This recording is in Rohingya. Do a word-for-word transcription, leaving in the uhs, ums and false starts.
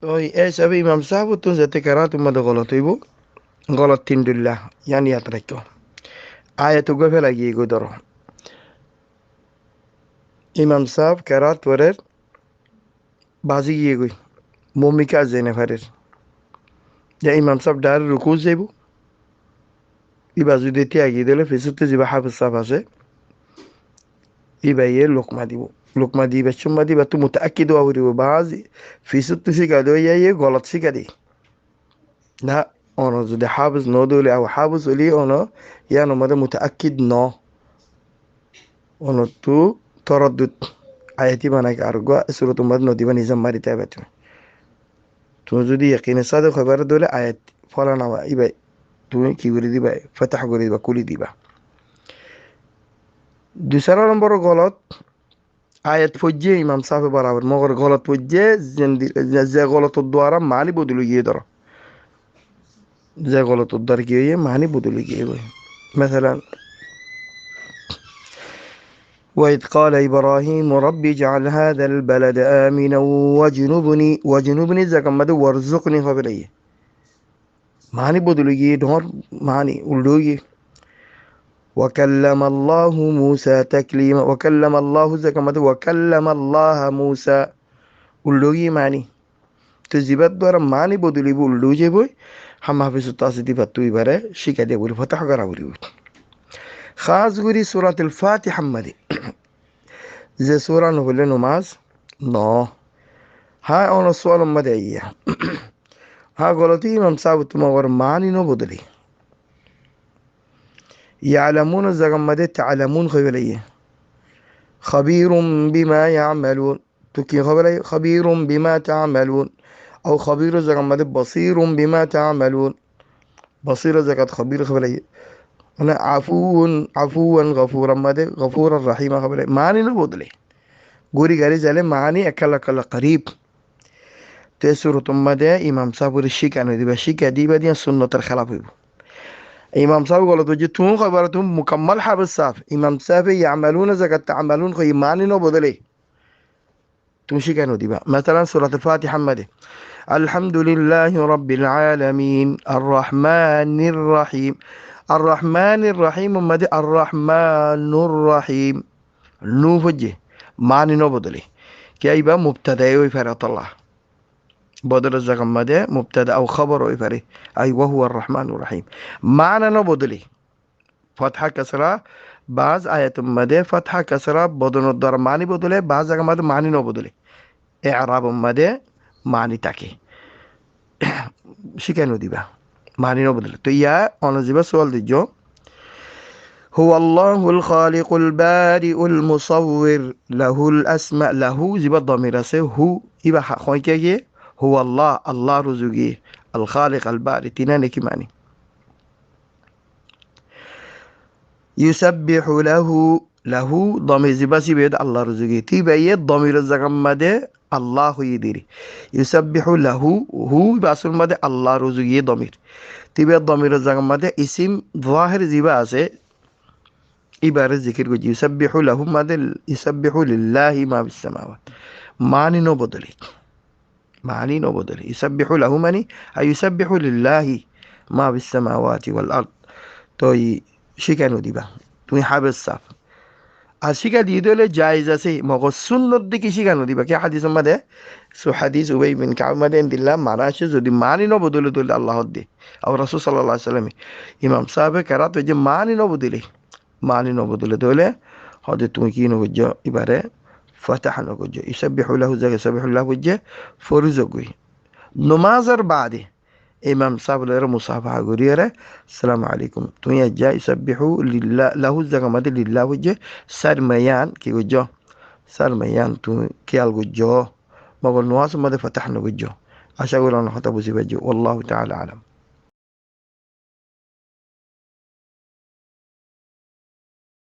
Toi e hísabe imam sáb ottún zete kerát or modé golot óibo, golot tin dhoilla, yián yad raikkó. Ayat uggwá félai giyé goi dóro. Imam sáb kerát forer, bazi giyé goi, búmika zai no farer. Yá imam sáb dhairek rukút zaibo, íba zodi tíya giyé dé óile fisóttu zibá háfes sáb asé, íbaye lukma dibo. Lukma dibar cómot íbattú mutaakkid ówa foribó. Bazi fisóttu cíka dé óiye, íbaye golot cíka dé. Na, ono zodi háfes no dé óile, au háfes óile ono yían or modé mutaakkid no. Onottú toroddud. Ayat íba naki ar uggwá, e surot or modé no diba, nizam mari táiba tuñí. Tuñí zodi yakin or sáte hoibar dé óile ayat fola no, íba tuñí ki gorí diba, fotah gorí diba, kúli diba. Dusara nombor golot, ayat foijjé imam sábe borabor, mogor golot foijjé, zendi-, ze, ze golot or duara mani bodoli giyé dóro. Ze golot or duara ki óiye, mani bodoli giyé goi. Mesalan, وإذ قال إبراهيم رب اجعل هذا البلد آمنا واجنبني، واجنبني zagar modé وارزقني hoi félaiye. Mani bodoli giyé, dhoóñr mani, uldha ói giyé. وكلم الله موسى تكليما. وكلم الله zagar modé وكلم الله موسى. Uldha ói giyé mani. Toi zibár duara mani bodolibo, uldha ói zaiboi. Hámaka fisóttu asé dé íbattú íbare cíka diya foribó, fotah gora foribó. Hás gorí suratul Fatihar modé. Ze sura no foille nomaz no. Há, ono sual or modé aiyé. Há, golot imam sáb ottú, mogor mani no bodoli. يعلمون zagar modé تعلمون hoi félaiye. خبير بما يعملون. Toi ki hoi félaiye? خبير بما تعملون. Au خبير zagar modé بصير بما تعملون. Basir zagat khabir hoi félaiye. Mane, afuwan, afuwan ghafur, ar modé ghafur rahim hoi félaiye. Mani no bodole. Gori gari zaile mani ekkán ekkán qarib. Te surot or modé imam sáb ore cíka no diba, cíka diba de yían sunnot or hélaf óibo. Imam sáb golot óiye, tuñí hoibar tuñí mukammal háfez sáb. Imam sábe ya'maluna zagat ta'malun hoi, mani no bodole. Tuñí cíka no diba. Mesalan, Suratul Fatihar modé, Alhamdulillahi Rabbil Alamin, Ar-Rahmanir Rahim. Ar-Rahmanir Rahim or modé Ar-Rahmanur Rahim. Nun foijje, mani no bodole. Kiyá, iba mubtada ói fare, ótolla bodolor zagar modé mubtada au khabar ói fare. Ai wa huwa Ar-Rahmanur Rahim. Mani no bodole. Fatha kasra, baz ayat or modé fatha kasra bodolor duara mani bodole, baz zagar modé mani no bodole. E'rab or modé mani táke. Cíka no diba. Mani no bodole. Toi yá ono ziba sual diyó. هو الله الخالق البارئ المصور له الأسماء، lahu ziba domir asé, hu, iba ha-, hoi kiyá giyé? هو الله, Allah ro zugiyé, al-Khaliq, al-Bari, tin ane ki mani? Yusabbihu lahu, lahu domir ziba sibe Allah ro zugiyé. Te iba ye domir zagar modé Allah hoiye diri. Yusabbihu lahu, hu iba asol modé Allah ro zugiyé domir. Te iba domir zagar modé isim zahir ziba asé, ibare zikir goijje. Yusabbihu lahu modé yusabbihu lillahi ma fis samawat. Mani no bodole. Mani no bodole. Yusabbihu lahu mani, ay yusabbihu lillahi ma fis samawati wal ard. Toi cíka no diba. Tuñí háfez sáb. Ar cíka diyé dole jaiz asé, mogor sunnot de ki cíka no diba. Ki hadis or modé? So hadis Ubay bin Ka'b modé endilla mana asé, zodi mani no bodole dole Allah de. Ar Rasul sallallahu alaihi wasallam, imam sábe kerat óiye mani no bodole. Mani no bodole dole, hode tuñí ki no goijjo, ibare fatha no goijjo. Yusabbihu lahu zaga yusabbihu lahu goijje, foriz goi. Nomaz or bade imam sáb loi musafaha gori ore, Assalamu alaikum. Tuñí aijja yusabbihu lillah, lahu zagar modé lillah goijje, sar mayan ki goijjo? Sar mayan tuñí kiyal goijjo. Mogor nomaz or modé fatha no goijjo. Aca gori ono hotá buzi faijjo. Wallahu ta'ala alam.